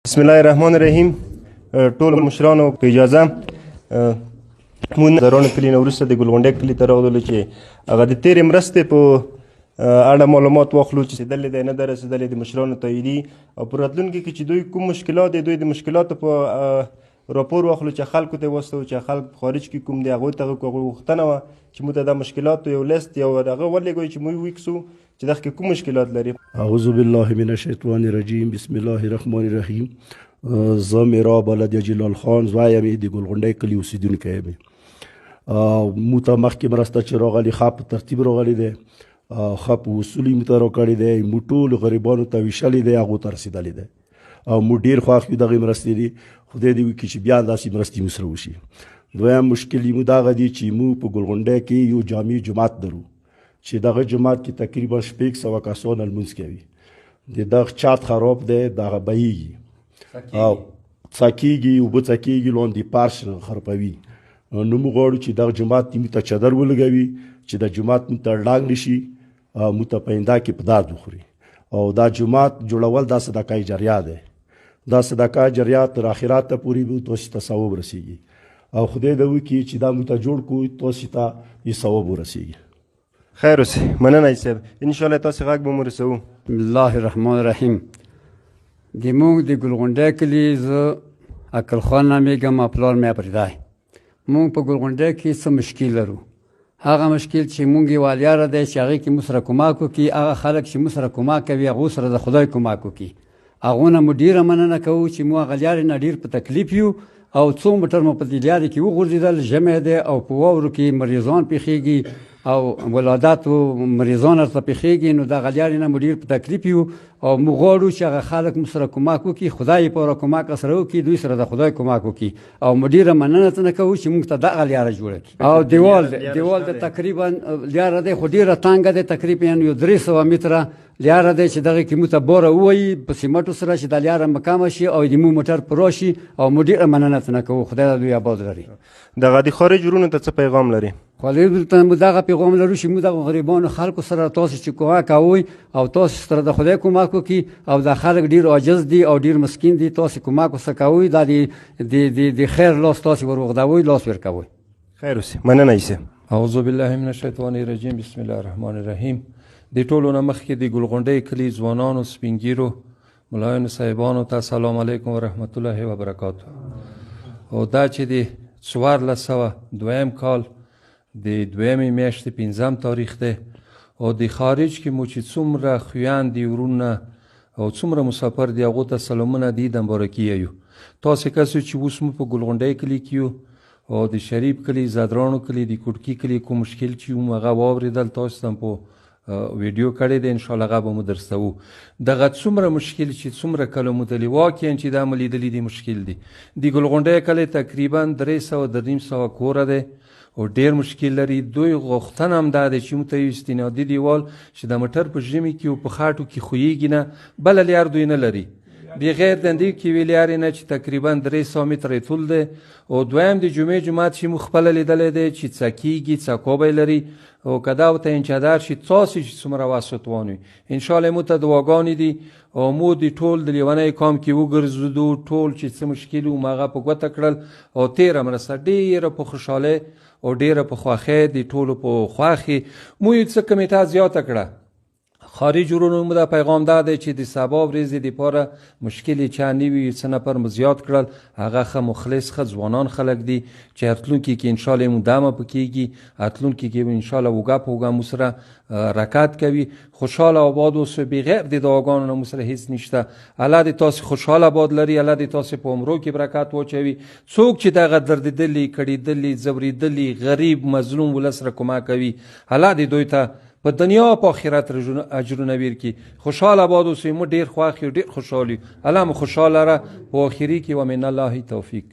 بسم الله الرحمن الرحیم. ټول مشرانو په اجازه، مونږ درانو کلي نه وروسته د ګلغونډۍ کلي ته راغلو چې هغه د تېرې مرستې په اړه معلومات واخلو چې رسېدلې دی نه ده رسېدلې، د مشرانو تاییدي او په راتلونکي کې چې دوی کوم مشکلات دي، دوی د مشکلاتو په راپور واخلو چې خلکو ته واستوو چې خلک په خارج کې کوم دی هغوی ته هغوی غوښتنه وه چې موږ ته دا مشکلاتو یو لیست یو دغه ولېږئ چې موږ وکسو چې دغه کې کوم مشکلات لري. اعوذ بالله من الشیطان الرجیم، بسم الله الرحمن الرحیم. زه میرا بلد جلال خان زوی یم، د ګلغونډۍ کلي اوسېدونکی یم. موږ ته مخکې مرسته چې راغلي ښه په ترتیب راغلي دی، ښه په اصول یې موږ ته راکړې دی، موږ ټولو غریبانو ته ویشلې دی، هغو ته رسېدلې دی او موږ ډېر خوښ یو دغې مرستې دي. خدای دې وکړي چې بیا داسې مرستې موږ سره وشي. دویم مشکل یې موږ دغه دی چې موږ په ګلغونډۍ کې یو جامع جومات لرو چې دغه جومات کې تقریبا 600 کسان لمونځ کوي. د دغه چت خراب دی، دغه بهیږي او څکیږي، اوبه څکیږي، لاندې پرش خرپوي. نو موږ غواړو چې دغه جومات دې موږ ته چادر ولګوي چې د جومات موږ ته ړنګ نه شي او موږ ته په آینده کې په درد وخوري. او دا جومات جوړول دا صدقه جاریه ده، دا صدقه جاریه تر آخرت پورې به تاسو ته ثواب رسیږي او خدای دې وکړي چې دا موږ ته جوړ کړو، تاسو ته یې ثواب ورسیږي. خیر اوسئ، مننه حاجي صاحب، انشاءالله تاسو غږ به مو رسوو. بسم الله الرحمن الرحیم. د موږ د ګلغونډۍ کلي زه عقل خان نامیږم او پلار مې اپریدی. موږ په ګلغونډۍ کې څه مشکل لرو؟ هغه مشکل چې موږ یوه لیاره دی چې هغې کې موږ سره کومک وکړي، هغه خلک چې موږ سره کومک کوي هغو سره د خدای کومک وکړي. هغو نه مو ډېره مننه کوو چې موږ هغه لیارې نه ډېر په تکلیف یو او څو موټر مو په دې لیارې کې وغورځېدل. ژمی دی او په واورو کې مریضان پېښېږي او ولادت و مریضان ورته پېښېږي، نو دغه لیارې نه مو ډېر په تکلیف یو او موږ غواړو چې هغه خلک مو سره کومک وکړي، خدای یې پوره کومک سره وکړي، دوی سره د خدای کومک وکړي او موږ ډېره مننه ترنه کوو چې موږ ته دغه لیاره جوړه کړي. او دیوال دی، دیوال دی تقریبا لیاره دی خو ډېره تنګه دی، تقریبا یو 300 متره لیاره دی چې دغه کې موږ ته بوره ووایي په سیمټو سره چې دا لیاره مکمه شي او د موږ موټر پوره شي او موږ ډېره مننه ترنه کوو. خدای دوی آباد لري. دغه د خارج ورونو ته څه پیغام لري؟ خارج ته موږ دغه پیغام لرو چې موږ دغه غریبانو خلکو سره تاسو چې کومک کوئ او تاسو سره د خدای کومک وکړي او دا خلک ډېر عاجز دي او ډېر مسکین دي، تاسو کومک ورسره کوئ، دا د خیر لاس تاسو ور اوږدوئ، لاس ورکوئ. خیر اوسئ، مننه حاجي صاحب. اعوذ بالله من الشیطان الرجیم، بسم الله الرحمن الرحیم. د ټولو نه مخکې د ګلغونډۍ کلي ځوانانو، سپینږیرو، ملایانو صاحبانو ته السلام علیکم ورحمت الله وبرکاتو. او دا چې د 1402 کال د دویمې میاشتې 5 تاریخ دی او د خارج کې مو چې څومره خویندې ورونه او څومره مسافر دي هغو ته سلامونه د عید مبارکي یو. تاسې کسو چې اوس مو په ګلغونډۍ کلي کې یو او د شریف کلي، زدرانو کلي، د کوټکي کلي کوم مشکل چې وو هغه واورېدل، تاسو ته هم په ویډیو کړې دی، انشاءالله هغه به مو درسوو. دغه څومره مشکل چې څومره کله مو دلی واقعا چې دا مو لیدلي دي مشکل دي. د ګلغونډۍ کلی تقریبا 300 350 کوره دی او ډېر مشکل لري. دوی غوښتنه هم دا دی چې موږ ته یو استنادي دیوال چې د موټر په ژمي کې او په خاټو کې ښویېږي نه، بله لیار دوی نه لري بغیر د دې کې وی لیارې نه چې تقریبا 300 متره یې طول دی. او دویم د جمعې جومات چې موږ خپله لیدلی دی چې څکېږي، څکوبی لري او که دا ورته انچدار شي تاسې چې څومره وس و توان وي انشاءالله موږ ته دعاګانې دي. او مو د ټول د لیونی کام کې وګرځېدو، ټول چې څه مشکل و هغه په ګوته کړل او تېره مرسته ډېره په خوشحالۍ او ډېره په خوښۍ د ټولو په خوښې مو یو څه کمیټه زیاته کړه. خارج ورونو مو دا پیغام دا دی چې د سبا ورځې دپاره مشکل یې چا نه وي، څه نفر مو زیات کړل، هغه ښه مخلص ښه ځوانان خلک دي چې راتلونکي کې انشاءالله مو دمه په کېږي، راتلونکي کې به انشاءالله اوږه په اوږه مو سره رکعت کوي. خوشحاله آباد اوسئ، بغیر د دعاګانو نه مو سره هیڅ نشته. الله دې تاسې خوشحاله آباد لري، الله دې تاسې په عمرو کې برکت واچوي. څوک چې دغه دردېدلي، کړېدلي، ځورېدلي، غریب، مظلوم ولس سره کومک کوي، الله دې دوی ته په دنیا او په آخرت اجرونه ورکړي. خوشحاله آباد اوسئ، موږ ډېر خوښ یو، ډېر خوشحال یو. الله مو خوشحاله لره په آخري کې. ومن الله توفیق.